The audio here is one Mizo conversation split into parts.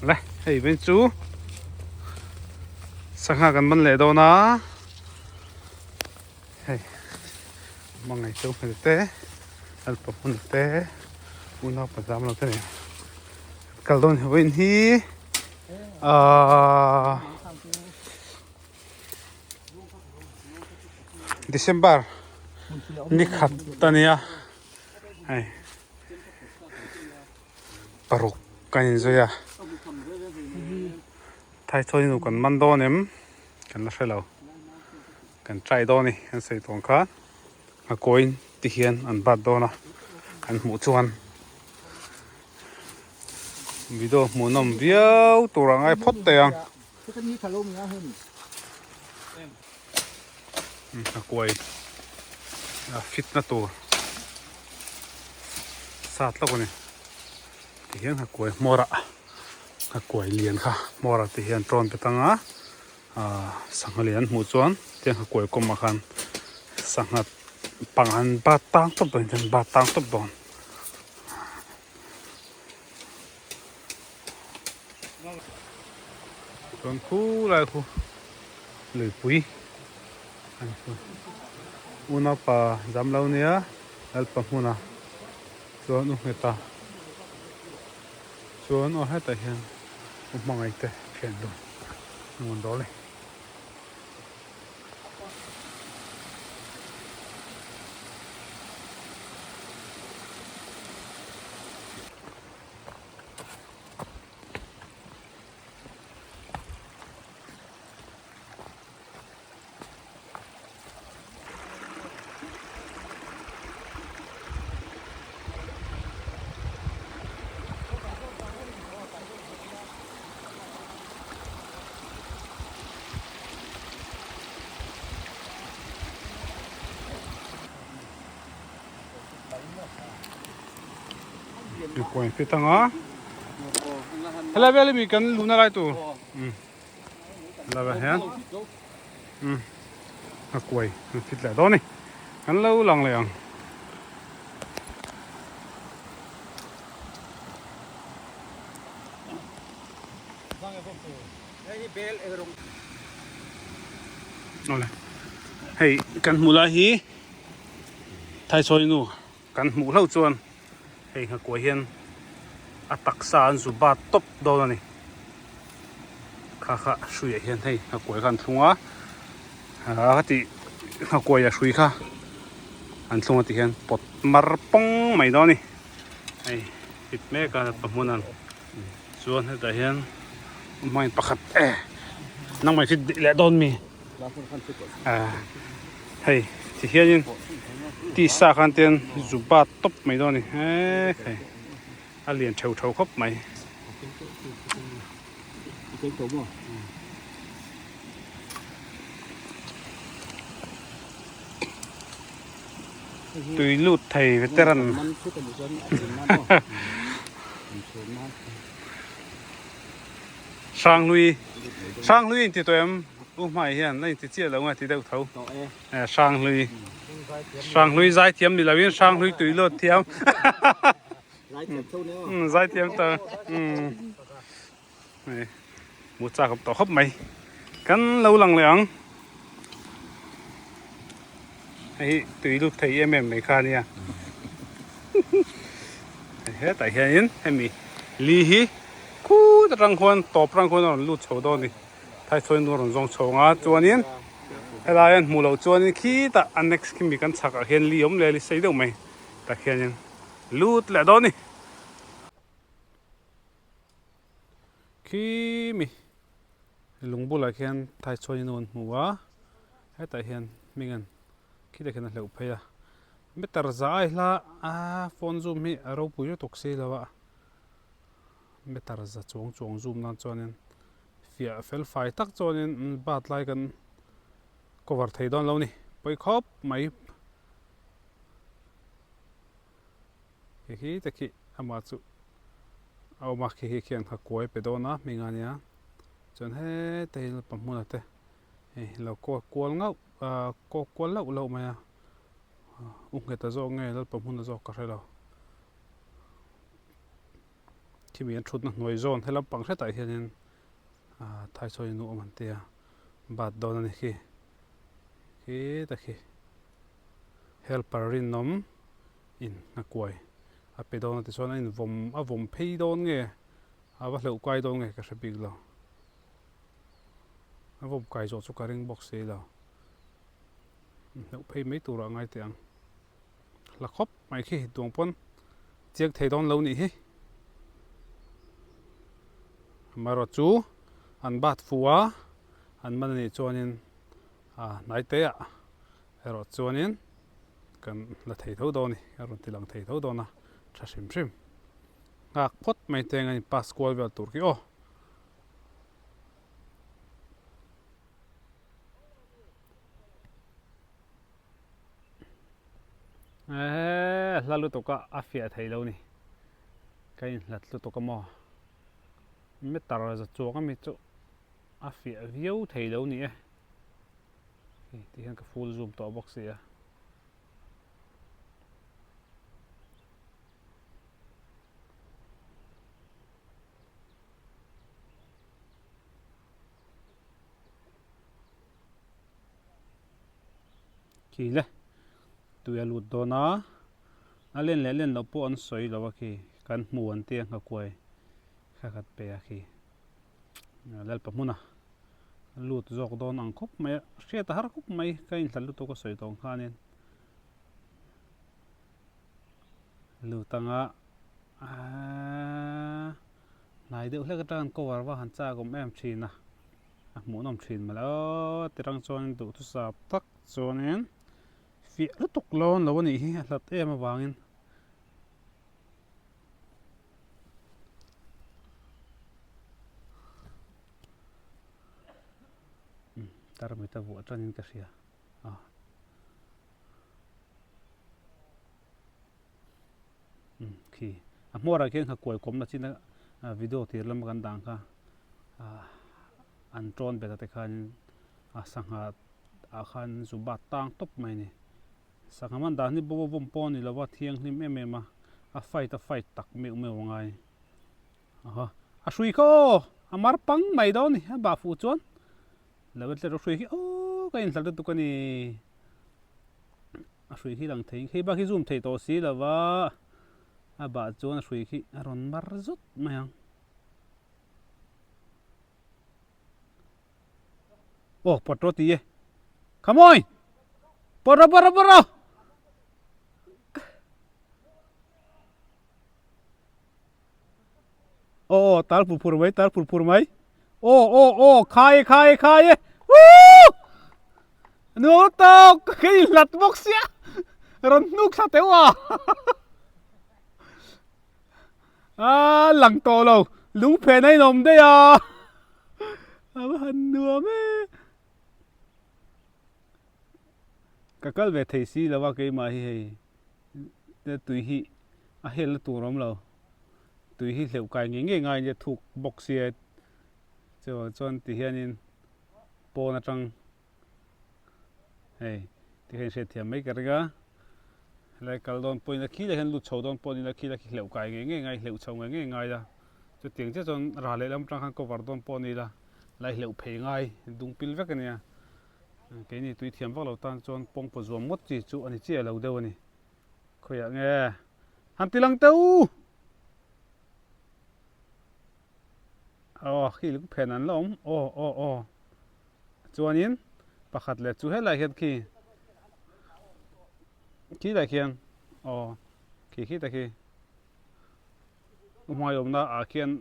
Le hei veng chu sangha kan man leh dawn a hei hmangaih chu hmel te alpa hmun te unau pa zam lo te nen kal dawn heroin hi ahh December ni khat a nia hei paruk kan inzui a Thaichawi nu kan man dawn em kan la hre lo kan try dawn a ni an sawi tawn kha a kawiin ti hian an bat dawn a an hmuh chuan video hmuhnawm viau tur a ngai phawt thei ang a kuai a fit na tur sat lawk a ni ti hian a kuai hmawr ah a kuai lian kha hmawr ah ti hian tawn pe tang a ahh sangha lian an hmuh chuan tiang a kuai kawm ah khan sangha pang an bat tang tawp dawn hian bat tang tawp dawn. Chuan khulai khu luipui an khu unaupa zam lo nia lalpa hmuna chuan u nghet a chuan aw hetah hian u hmangaih te thian dun nuam dawl a ni. Mipui fit anga helai vel ami kan luhna lai tur helai vel hian a kuai an fit leh dawn a ni kan lo lang leh ang. Awle hei kan hmuh lai hi Thaisawi nu kan hmuh hlauh chuan hei nghakuai hian a taksa an zu bat tawp dawn a ni kha kha hruiah hian hei nghakuai kha an thlung a ah ka tih nghakuai a hrui kha an thlung a tih hian pawt mar pawng mai dawn a ni hei fit mek a pahmun an chuan hetah hian hmain pakhat eh nangmah fit leh dawn mi. Hei ti hianin tisa khan te hian zu bat tawp mai dawn a ni he hei a lian theu theu khawp mai. Tui lut thei veteran Hranglui Hranglui in ti tawh em? U hmai hian la inti chiah lo nge ti deuh tho. Eh Hranglui Hranglui zai thiam ni loin Hranglui tui lut thiam. Zai thiam ta. Mu chak tawh khawp mai. Kan lo lang leh ang. Hei hi tui lut thei em em mai kha ania. Hetah hianin hemi li hi khut atang khuan tawp atang khuan a rawn lut chho dawn a ni. Thaichhawi nu a rawn zawng chho ang a chuanin helai an hmuh loh chuanin khitah a next khi mi kan chhakah khian li awm leh a li sei deuh mai tah khianin lut leh dawn a ni. Khi mi lung bulah khian Thaichhawi nu an hmu a hetah hian hming an khitah khian a hleuh phei a meter za ai hla a phone zoom hi a ropui lutuk si lo a meter za chuang chuang zoom nan chuanin fiah fel fai tak chuanin bat lai kan cover thei dawn lo a ni pawi khawp mai Khi khi te khi amah chu a awm a khi khi khian kha kuai pe dawn a hming a nia chuan heta hi lalpa hmuna te hei lo kual kual ngauh ah kawk kual lauh lauh mai a u ngheta zawk nge lalpa hmuna zawk ka hre lo. Khimi an thutna hnuai zawn he lampang hretah hianin ah Thaisawi nu awm an tia bat dawn a ni khi khita khi helper rinawm in a kuai a pe dawn a tichuan a invawm a vawm phei dawn nge a va hleuh kai dawn nge ka hre bik lo a vawm kai zawh chu ka ring bawk si lo hleuh phei mai turah a ngai teh ang. La khawp mai khi tuang pawn chiang thei dawn lo nih hi. Amaherawh chu an bat fu a, an man anih chuanin ah hnai te ah erawh chuanin kan la thei tho dawn a ni, a rawn ti lang thei tho dawn a, tha hrim hrim. Nghak phawt mai te ang a in pass kual vel tur khi aw. Ehe a hla lutuk a a fiah thei lo ni ka inhlat lutuk a maw meter za chuang ami chu a fiah viau thei lo ni e hei ti hian ka full zoom tawh bawk si a. Khi le tui a lut dawn a a len leh len loh pawh an sawi lo a khi kan hmu an tia nghakuai kha khat pe a khi lalpa hmuna a lut zawk dawn ang khawp mai a hriat a har khawp mai ka inhlat lutuk a sawi tawh ang khanin lut anga aaa hnai deuh hlek atang an cover va han chak awm em thin a. A hmuhnawm thin mawle aw tirang chuan duhthusap tak chuanin fiah lutuk lawn lo a nih hi a hlat em avangin. Tarmit a vuah tanin ka hria a. Khi a hmuarah khian kha kuai kawmna chin a video tir lama kan dan kha ah an tawn bet a te khanin a sangha ah khan zu bat tang tawp mai a ni sangha man dan hi bo vawm pawh a ni lo va thianghlim em em a a fight a fight tak meuh meuh a ngai a a hrui kha aw a mar pang mai dawn a ni a bah fuh chuan lo en tlat a hrui khi aw ka inhlat lutuk a ni. A hrui khi lang thei khi bak hi zoom theih tawh si lo va a bah chuan a hrui khi a rawn mar zut mai ang aw pawt rawh ti e come on pawt rawh pawt rawh pawt rawh aw aw tal pur pur mai tal pur pur mai aw aw aw khai e khai e khai e woo nuam tawk ka in hlat bawk sia rawn hnuk thla teuh a a lang tawh lo lung phen a inawm daih a a va han nuam e ka kal ve thei si lo a keimah hi hei tui hi a helna tur a awm lo tui hi hleuh kai ngei ngei ngai nia thuk bawk sia chuvang chuan ti hianin pawn atang hei ti hian hriat thiam mai ka ring a helai kal dawn pawhin a khilai hian lut chho dawn pawh ni ila khilai khi hleuh kai ngei ngei ngai hleuh chho ngei ngei ngai a chutiang chiah chuan ral lehlam atang khan cover dawn pawh ni ila lai hleuh phei ngai dung pil vek a nia keini tui thiam vak lo tan chuan pawngpaw zuam ngawt chi chu a ni chiah lo deuh a ni. Khawiah nge han ti lang teh u aw khi lung phen an la awm aw aw aw chuanin pakhat leh chu helai hian khi khi lai khian aw khi khi ta khi hmai awmna ah khian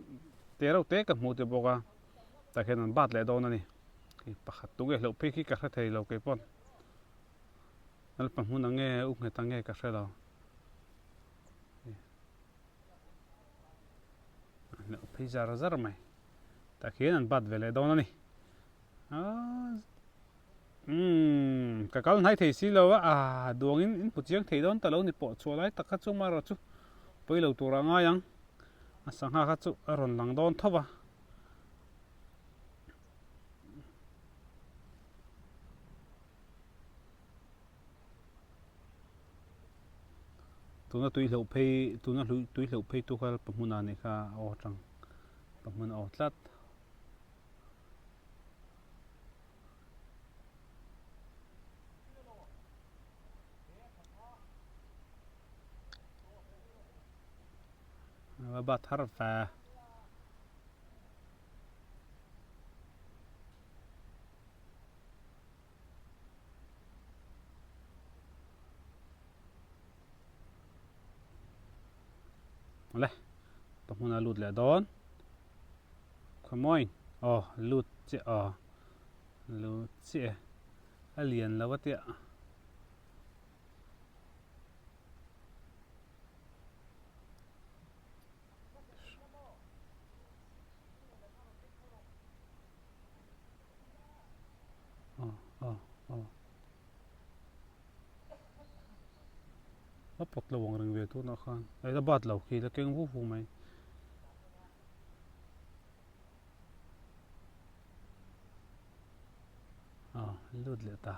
te reuh te ka hmu te bawk a tah khian an bat leh dawn a ni pakhat tunge hlauh phei khi ka hre thei lo keipawn. Lalpa hmun ang nge u nghet ang nge ka hre lo. Hleuh phei zar zar mai. Tah khian an bat ve leh dawn a ni. Umm ka kal hnai thei si lo a, ah duangin in hmu chiang thei dawn ta lo ni pawh chhuah lai tak kha chu amaherawh chu pawi lo turah ngai ang. A sangha kha chu a rawn lang dawn tho va. Tuna tui hleuh phei tuna tui hleuh phei tu kha pahmun ah nih kha a aw tang pahmun a aw tlat. Va bat har ve. Awle pa hmun a lut leh dawn khawmawiin aw lut chiah aw lut chiah e a lian lo a tia. A pawt lo ang reng ve tunah khan a la bat lo khi la keng vu vu mai. Aw lut leh ta.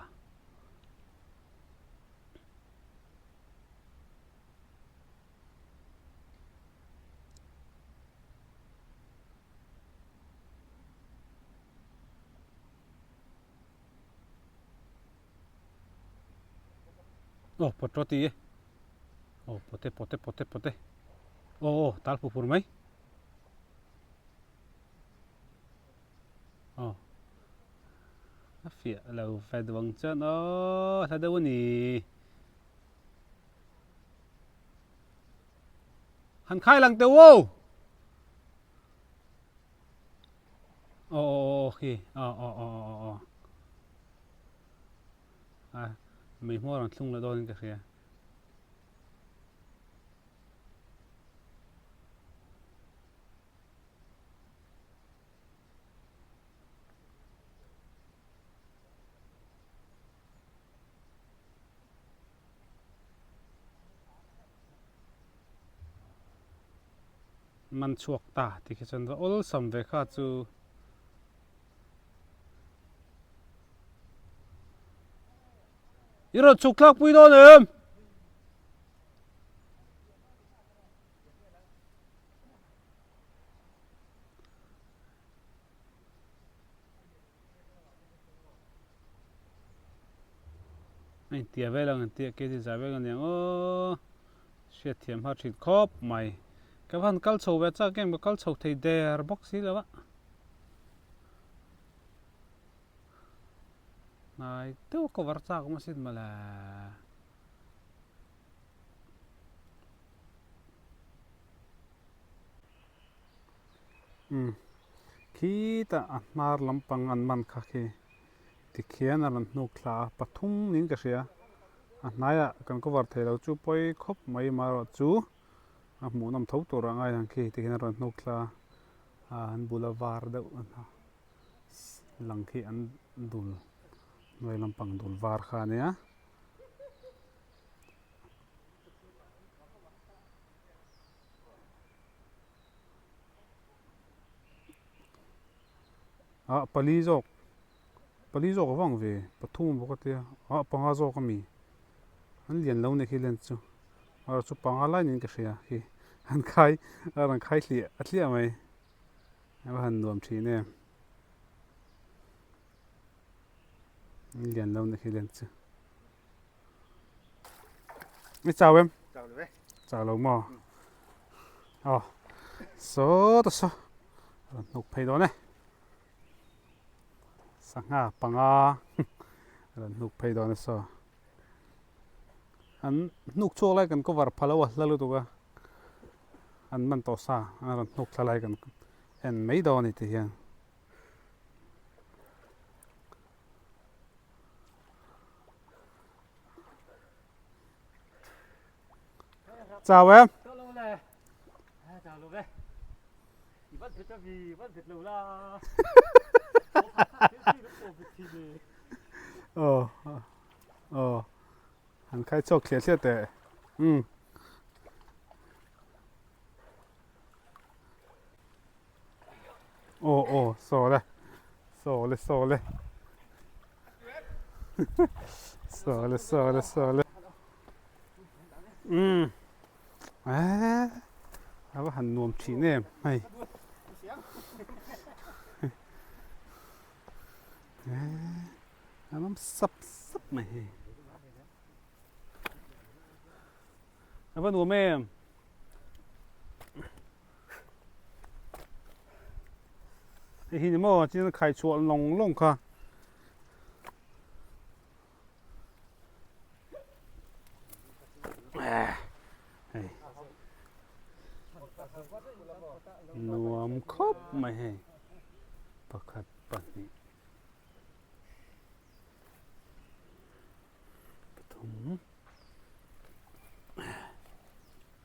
Aw pawt rawh tih e aw pawt e pawt e pawt e pawt e aw aw tal phu phur mai aw a fiah lo ve duh ang chuan aw hla deuh a ni. Han khai lang teh u! Aw aw aw khi aw aw aw aw aw a mei hmawr ang thlung leh dawnin ka hria. Man chhuak ta tih khi chuan va awlsam ve kha chu i rawn chhuk thlak pui dawn em? A intia vel ang an tia kg za vel aniang aw hriatthiam har thin khawp mai ka va han kal chho ve chak em ka kal chho thei der bawk si lo a hnai deuh a cover chak awm asin mawle. Umm khitah a hnar lampang an man kha khi tikhian a rawn hnuk thla a pathum niin ka hria a hnaiah kan cover thei lo chu pawi khawp mai amaherawh chu a hmuhnawm tho tur a ngai ang khi tikhian a rawn hnuk thla a an bula var deuh lang khi an dul hnuai lampang dul var kha a nia. Ah pali zawk pali zawk a vang ve pathum bawk a tia ah panga zawk a mi an lian lo nih khi len chu ah chu panga lai niin ka hria khi an khai a rawn khai hliah a hliah mai a va han nuam thin em an lian lo nih khi len chu. I chau em? Chau lo e. Chau lo maw? Aw. Saw ta saw. Rawn hnuk phei dawn e. Sangha panga rawn hnuk phei dawn e saw. An hnuk chhuak lai kan cover pha lo a hla lutuk a. An man tawh sa an rawn hnuk thla lai kan en mai dawn a ni ti hian. Chào em. Ờ ờ han khai chhuak thliah thliah teh. Umm. Aw aw saw le saw le saw le saw le saw le saw le umm. Eee a va han nuam thin em hei eee a awm sap sap mai hei a va nuam em. Hei hi ni maw chuan khai chhuah lawng lawng kha. Hei nuam khawp mai hei pakhat pahnih pathum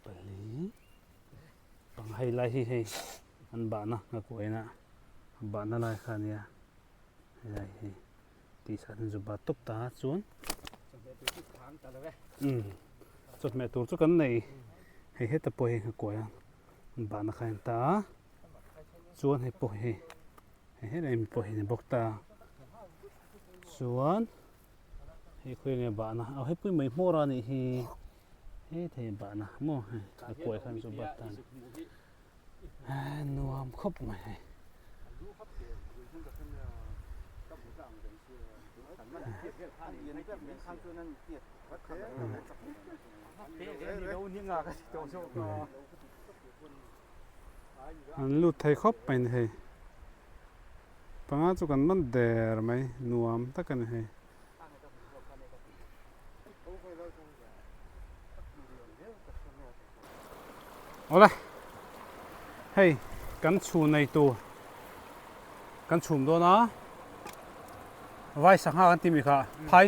pali panga hei lai hi hei an bahna nghakuaina bahna lai kha a nia helai hi. Tih sah hian zuba tawp ta chuan umm chawhmeh tur chu kan nei hei heta pawh hi a kuai a bahna kha a en ta a chuan hei pawh hi hei helai mi pawh hi a ni bawk ta chuan hei khawi nge bahna aw hei pui mai hmawr a nih hi hethei bahna maw hei a kuai khan chu bat ta a ni nuam khawp mai hei. An lut thei khawp mai ni hei panga chu kan man der mai nuam tak a ni hei. Awle hei kan chhun nei tur kan chhum dawn a vai sangha kan tih mi kha phai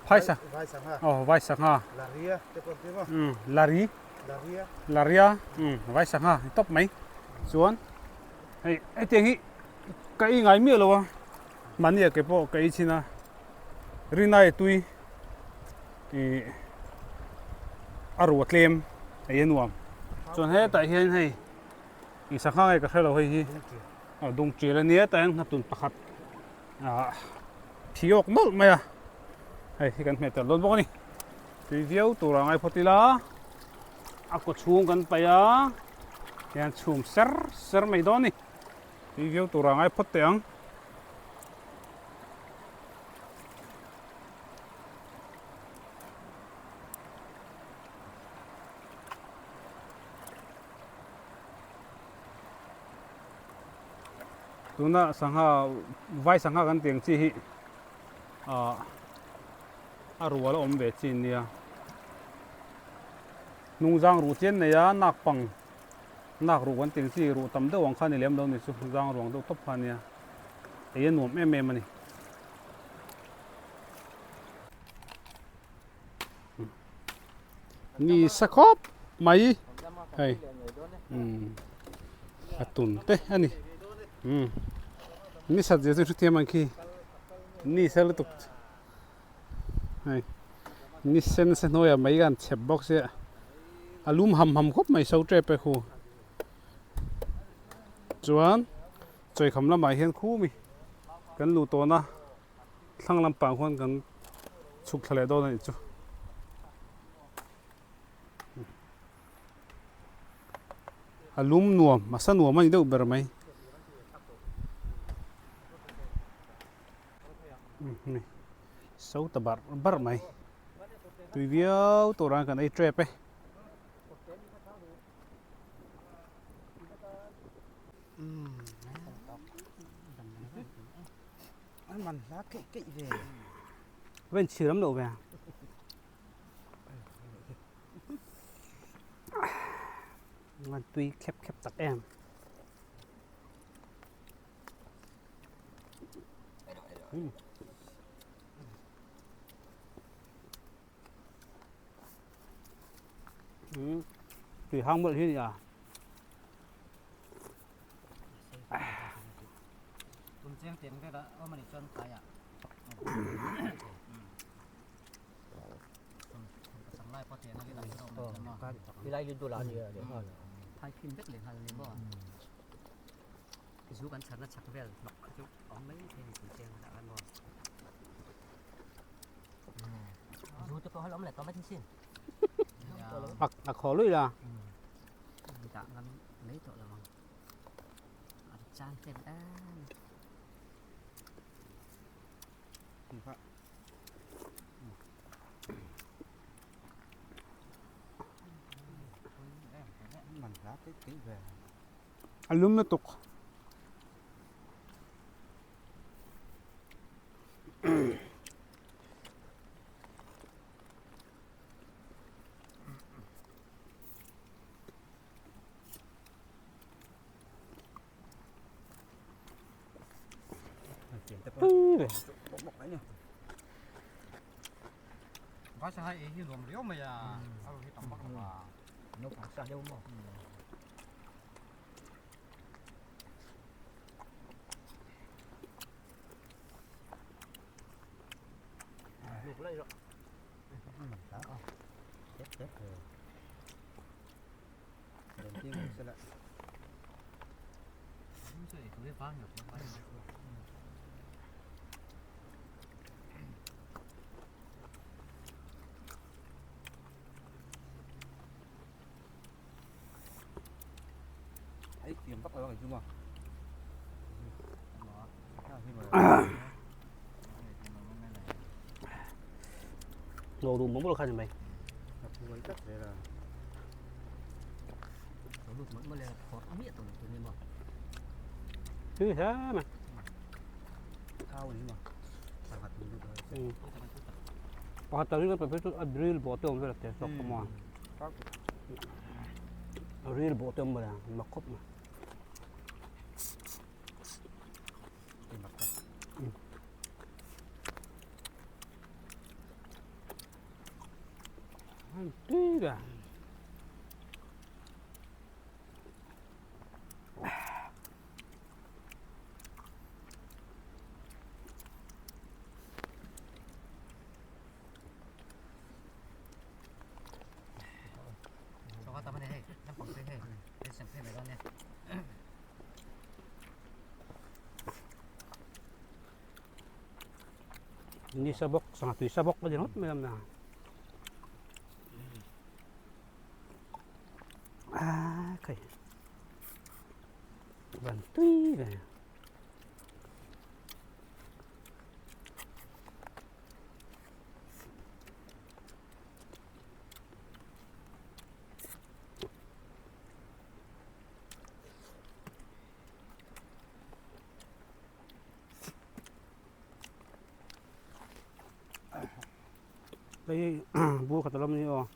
phai sa vai sangha aw vai sangha laria te pawh an ti maw um lari laria laria um vai sangha ni tawp mai chuan hei hetiang hi ka ei ngai miah lo a mahni ah ke pawh ka ei chhin a rinai tui ih a ruah tlem ei a nuam chuan hetah hian hei ih sangha nge ka hre lo hei hi aw dung tial a nia tah hian nghatun pakhat ah thi awk nawlh mai a hei hi kan hmeh tel dawn bawk a ni tui viau tur a ngai phawt ila a kaw chhung kan paih a hian chhum ser ser mai dawn a ni tui viau tur a ngai phawt teh ang. Tuna sangha vai sangha kan tih ang chi hi ah a rual a awm ve chi nia hnungzang ruh chian nei a nak pang nak ruh kan tih ang chi ruh tam deuh ang kha a ni lem lo ni chu zang ruang deuh tawp kha a nia ei a nuam em em a ni. Ni sa khawp mai hei umm a tun te a ni umm ni sat zia chu hrethiam ang khi ni sa lutuk hei ni sen se hnuaiah mai khan chep bawk sia a lum ham ham khawp mai so tep e khu chuan chawikham lamah hian khumi kan luh tawhna. Thlang lampang khuan kan chhuk thla leh dawn a nih chu. A lum nuam, a sa nuam a ni deuh ber mai. So ta barh barh mai. Tui viau tur ang kan ei tep e. An man hla keih keih ve. Ven chhir am loh ve. Ngan tui khep khep tak em. Tui hang mawlh hi ni a. A khaw lui la. Dah ngam mai tawh lo ang. A chan hlem em. A lum lutuk. Ngô đùm bóng bolo khan mày. Thứ thế mà. Pakhat ta ringawt phei chu a ril bawh te awm vel a tel zawk a maw a ril bawh te awm vel a mak khawp mai. Tui ber. Ni sa bawk sangha tui sa bawk a ni ringawt mai a awm a. Aa khai. Van tui ve. Hei bur khat a lawm ni aw.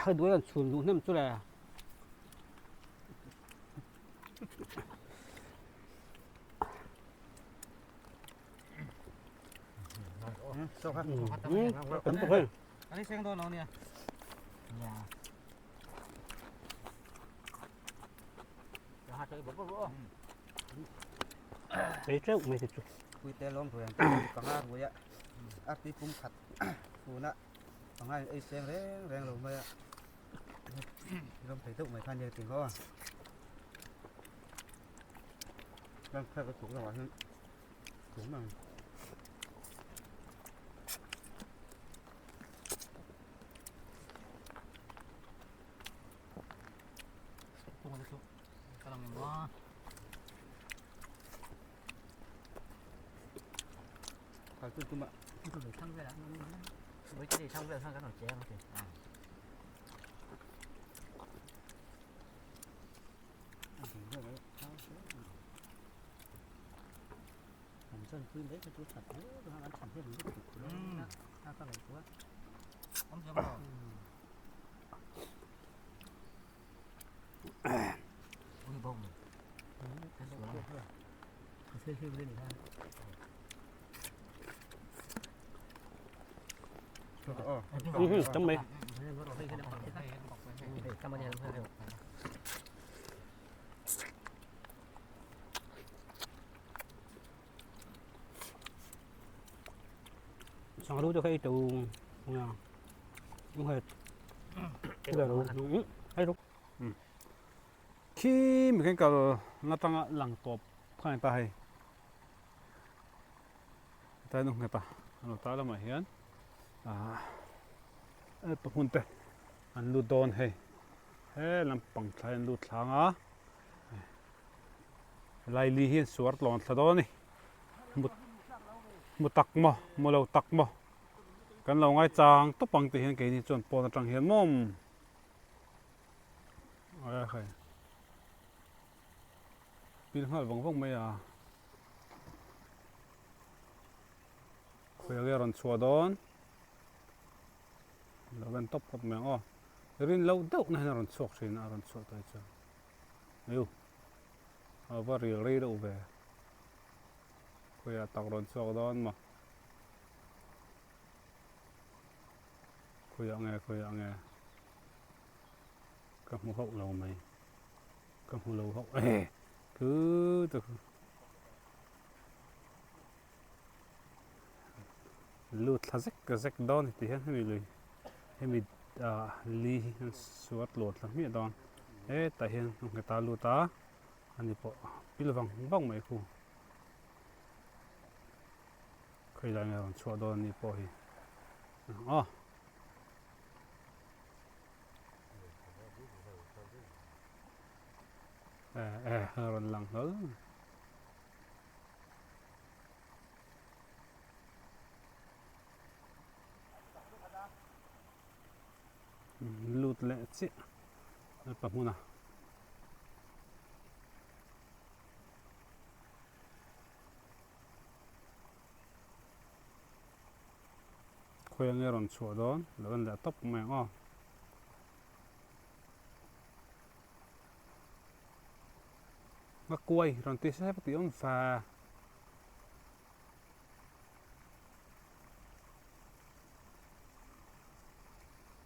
Hei duai an chhun duh hnem chu le. Ei teuh mai te chu. Puite lawm ruai ang panga ruai a a tui pum khat tuna panga in ei seng reng reng lo mai a ram thei deuh mai khan nia ting ho a ram kha ka chuk lo ah hian tum ang. Chấm mì. Sang ru cho cái tù đúng hết. Hay đúng. Khi mình cái cầu nó tăng lằng tộp khai ta hay. Tlai nu nghet a an lo ta lamah hian ah pa hmun te an lut dawn hei he lampang thlai an lut thlang a laili hi an suar tlawn thla dawn a ni mu tak maw mu lo tak maw kan lo ngai chang tawp ang tih hian keini chuan pawn atang hian mawm hei pil nghal vang vang mai a. Khawi a rawn chhuah dawn lo en tawp phawt mai ang aw rin loh deuh na hian a rawn chhuak thin a a rawn chhuah tawh hi chuan eiu a va ril rei deuh ve khawiah tak rawn chhuak dawn maw khawiah nge khawiah nge ka hmu hauh lo mai ka hmu lo hauh e khu ta khu. Lut thla zek zek dawn tih hian hemi lui hemi ah li hi an suat luah thla hmiah dawn hetah hian a nghet a lut a ani pawh pil vang vang mai khu khawilai nge rawn chhuah dawn ani pawh hi aw. Eh eh rawn lang hlawl. Lut leh chiah pa hmun a. Khawi ange rawn chhuah dawn lo en leh tawp mai ang aw. Nga kuai rawn ti se tih awm fa.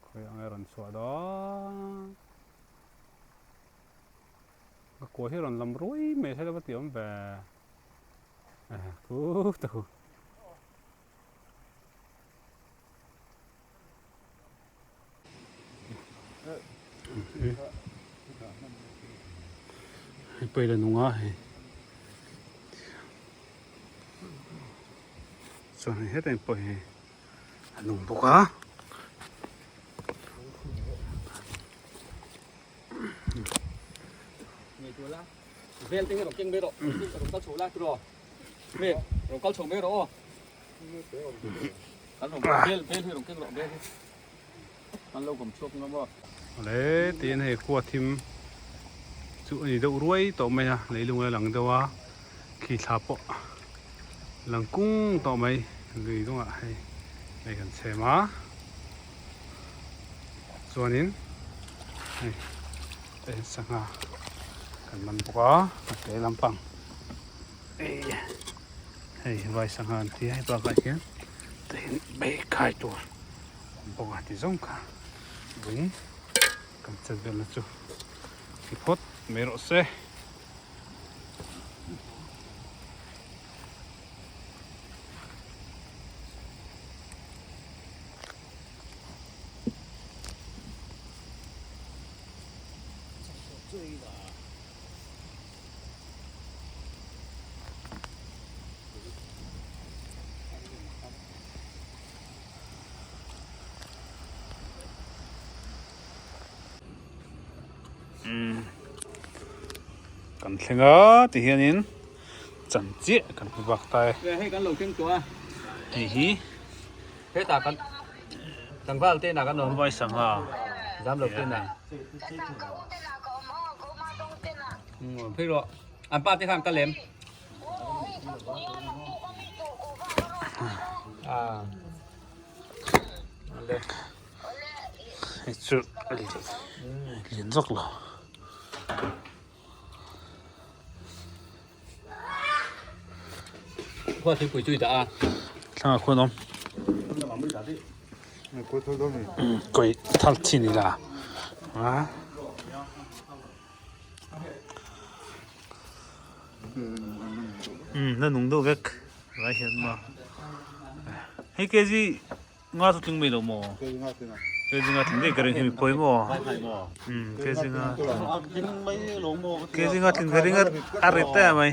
Khawi ang e rawn chhuah dawn. Nga kuai hi rawn lam ruai mai se lova tih awm ve. Khu ta khu. Hei pawh ila nung a hei chuan hei hetah hian pawh hi a nung bawk a. Awle tiin hei khua thim chu a ni deuh ruai tawh mai a leilung a lang deuh a khi thla pawh lang kung tawh mai lui dungah hei hei kan chhem a chuanin hei hei sangha kan man bawk a a te lampang hei vai sangha an ti a hei bakah hian tihian beikhai tur bawk a ti zawng kha vawiin kan chet velna chu ti phawt mai rawh se. Kan thleng a ti hianin chan chiah kan hmu bak ta e. Hei kan lo thleng tawh a. Hei hi. Hetah kan tlangval te inah kan awm. Vai sangha. Zam lo te inah. Phei rawh. An pa te khan ka lem. Hei chu lian zawk lo. Khua thingpui chu i dah a. Thlang ah khuan awm. Kawi thal chin ila. Na nung deuh vek lai hian maw hei kg nga chu tling mai lo maw kg nga tling daih ka ring hemi khawi maw kg nga kg nga tling ka ring a a rit em mai.